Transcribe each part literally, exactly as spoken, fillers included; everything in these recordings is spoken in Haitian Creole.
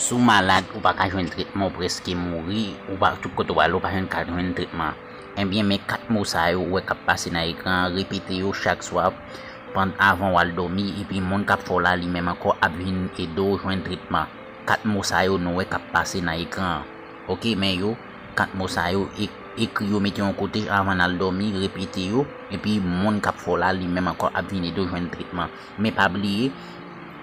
Si w malad, ou pa ka jwenn tretman, ou prèske mouri, ou pa, tout kote w ale, ou pa jwenn ka jwenn tretman. Ebyen, men kat mo sa yo ou wè k ap pase nan ekran an, repete yo chak swa pandan, avan w al dòmi, epi moun k ap fè w la, li menm ankò ap vin ede w jwenn tretman. Kat mo sa yo nou wè k ap pase nan ekran an. Oke, men yo, kat mo sa yo, e- ekri yo, mete yon kote avan n al dòmi, repete yo, epi moun k ap fè w la, li menm ankò ap vin ede w jwenn tretman. Men pa bliye,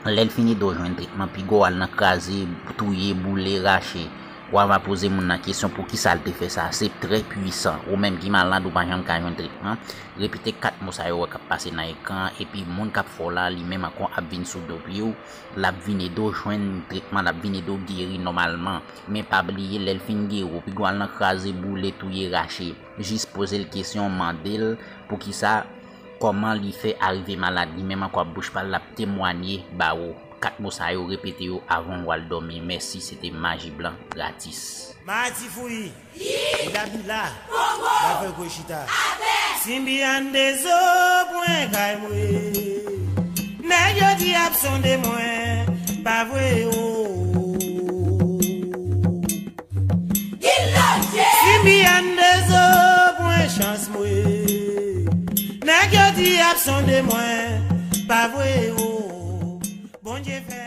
lè l fin ede w jwenn tretman, piga w al nan kraze, touye, boule, rache. W a va poze moun nan kesyon poukisa l te fè sa. Se trè pwisan. Ou menm ki malad, ou pa janm ka jwenn tretman. Repete kat mo sa yo wè k ap pase nan ekran an, epi moun k ap fè w la, li menm ankò ap vin sou do pye w, l ap vin ede w jwenn tretman, l ap vin ede w geri nòmalman. Men pa bliye, lè l fin geri w, piga w al nan kraze, boule, touye, rache. Jis poze l kesyon, mande l poukisa, kòman li fè arive malad. Li menm ankò ak bouch pa l, l ap temwanye ba ou. Kat mo sa yo, repete yo avan w al dòmi. Mèsi, se te Maji Blan, gratis. Mati fouyi, Bila Bila, Kongo, Lafè Kwe Chita, Atè, Simbi Andezo, pwen kay mwe. Nèg yo di y ap sonde mwen, pa vre o. Simbi Andezo, pwen chans mwe. Nèg yo di y ap sonde mwen, pa vre o. Bondye fè